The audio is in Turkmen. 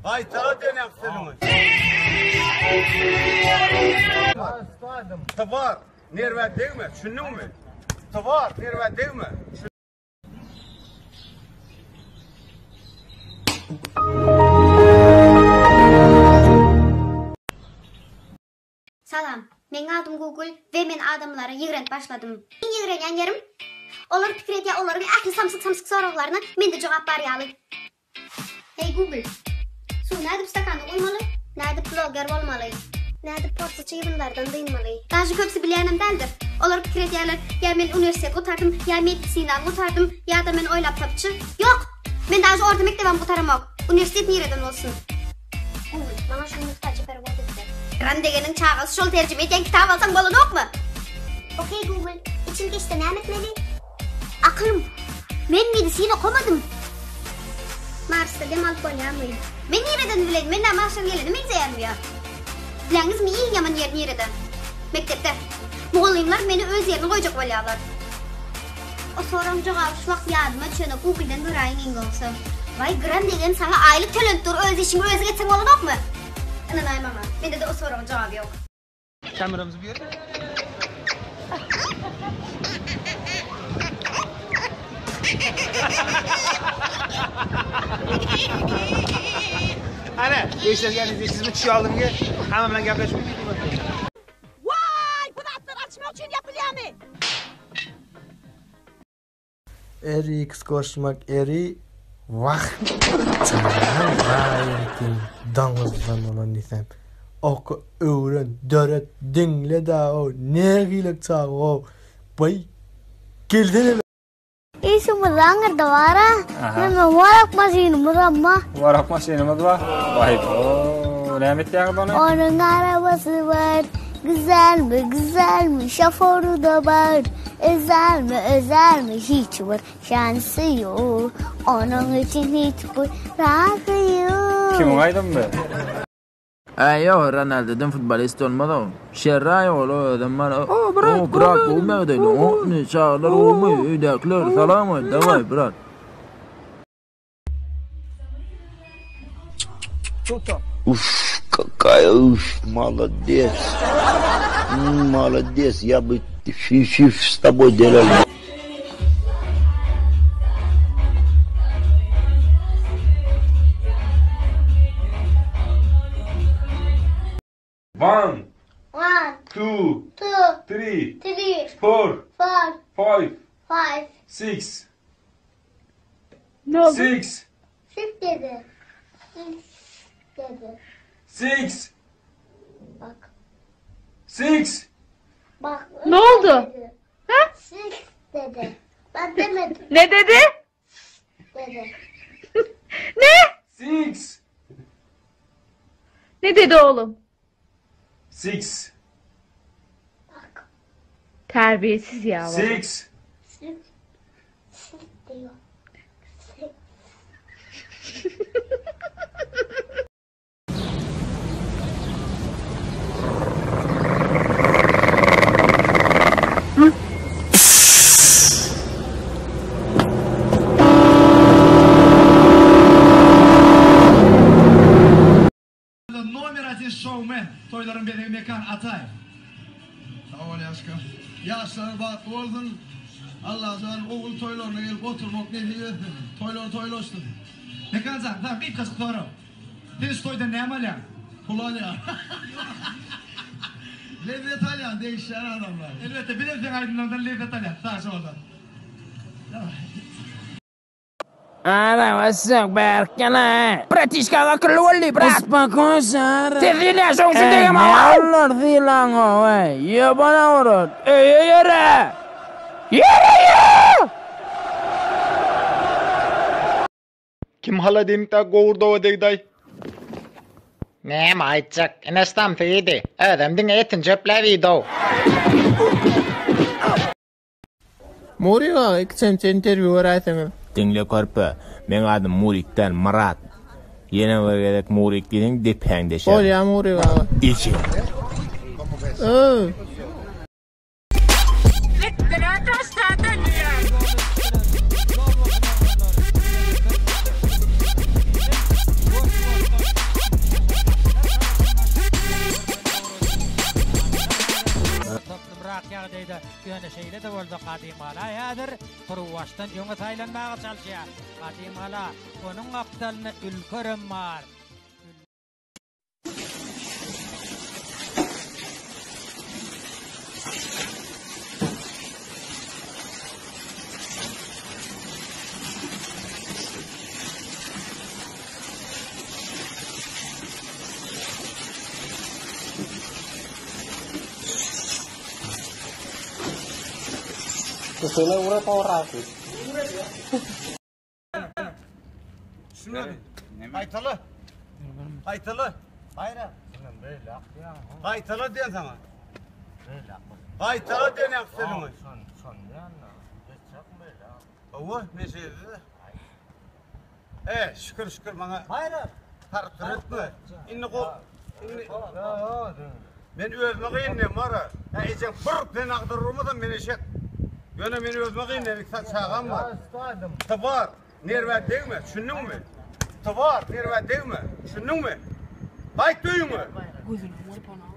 Gaýtala denek sözüňi. Twar, nerwä degme, düşündiňmi? Twar, nerwä degme. Salam, meň adym Google we men adamlary ýigrenip başladym. Iň ýigrenýän ýerim, olar pikir edýär olaryň ähli samsyk-samsyk soraglaryna mende jogap bar ýaly. Hey Google, suwy nädip stakana guýmaly? Nädip bloger bolmaly? Nädip porsy çybynlardan dynmaly? Daže köpüsi bilýänem däldir. Olar pikir edýärler, ýa men uniwersitet gutardym, ýa medisinany gutardym, ýa-da men oýlap tapyjy. Ýok! Men daže orta mekdebem gutaramok. Uniwersitet nireden bolsun? Google, maňa şu gün hytaýça perewod edip ber. Ran degeniň çagasy şol terjime edýän kitap alsaň bolanokmy? Ok Google, içim geçse näme etmeli? Akylym, men medisina okamadym. Marsda dem alyp bolýarmy? Men nireden bileýin, men nä Marsdan gelene meňzeýänmi ýa? Bileňizmi iň ýaman ýer nirede? Mekdepde. Mugallymlar meni öz ýerine goýjak bolýarlar. O soragyň jogaby şu wagt ýadyma düşenok, Google-den göräýiň iň gowusy. Waý gram degen saňa aýlyk tölenip dur, öz işiňi özüň etseň bolanokmy? Ynanaý maňa, mende-de o soragyň jogaby ýok. Kameramyzy bu ýerde. Ana, eşitýäňiz, eşitmez çyýaldyňy, hamma bilen gaplaşyp. Waý, bu zatlar açmak üçin ýapylýamy? Rx goşmak eri wah çagaň gaýratyň doňuzdan bolan diýsem oka öwren döret diňle da-ow nähili çaga-ow baý gelsene Işimiz aňyrda bar-a. Näme warak maşynymyzam bar. Warak maşynymyz bar. Baý-bo, näme etýäňiz ony? Onuň arabasy bar. Güzelmi, güzelmi, şoföri de bar. Özelmi, özelmi, hiç bir şansy ýok. Onuň üçin hiç bir razy ýok. Kimiň aýdymy bu? Äý ýok Ronaldodan futbolist bolmaz-ow. Şerraý ol özem bar. O brat, brat gowy ýagdaýda. Oňatmy çagalar gowumy öýdäkiler salam aýt daway brat. Uff kakaya uff malades malades ya by fif s toboý delal. One, One, two, two, three, three, four, four, five, five, six. Ne oldu? Six. Six dedi. Six dedi. Six. Bak. Six. Bak. Ne oldu? Dedi. Ha? Six dedi. Ben demedim Ne dedi? dedi. Ne? Six. Ne dedi oğlum? Six. Bak. Terbiyesiz ya. baba. Six. Six. Six diyor. Six. Nomer один şoumen toýlaryň bezegi Mekan Ataýew. Sag bol Ýaşka. Ýaşlaryň bagtly bolsun. Allajan ogul toýlaryna gelip oturmak nesip etsin. Toýlar toýlaşsyn. Mekanjan, saňa gysgajyk sorag. Sen şu toýdan näme alýaň? Pul alýan. Lezzet alýan, degişýän adamlar. Elbetde, bizem seň aýdymlaryňdan lezzet alýas. Sag şoldan. Ara bassak bärkene. Bratişka akylly boldy brat. Uspokosar. Tez gelýär şoň üçin degem aw. Allar sylaňa weý. Ýoban awrat. Öýe ýöre. Ýöre ýö. Kim holodilnikdäki gowurdaga degdaý? Näme aýtjak, ine samsy iýdi. Özem diňe etini çöpläp iýdi-ow. Murik aga iki çemçe interwýu beräýseňiz. Diňle körpe, meň adym Murik däl, Myrat. Ýene bir gezek Murik diýseň depäňi deşerin. Bolýa Murik aga. Eje. Öö. ýagdaýda. Ýöne şeýle-de bolsa Gadymgala häzir Turuwbaşdan öňe saýlanmaga çalyşýar. Gadymgala, onuň gapdalynda Ülkerem bar. Susune urip ora ki. Düşünmedim. Gaýtala. Gaýtala. Baýram. Gaýtala diýen saňa. Gaýtala diýen ýa sözüňi. Hawa, men şeýle. E, şükür şükür maňa. Baýram. Tartyr etme. Indi go indi Men özüme gyn diýen bar. Ha ejeň bir sen agdaryp urmasam men eşek. Ýöne men özüme gyn diýen iki çagam bar. Bar. Nerwä degme, düşündiňmi? Bar, nerwä degme, düşündiňmi? Gaýt öýüňe. Gözüne görüp ona.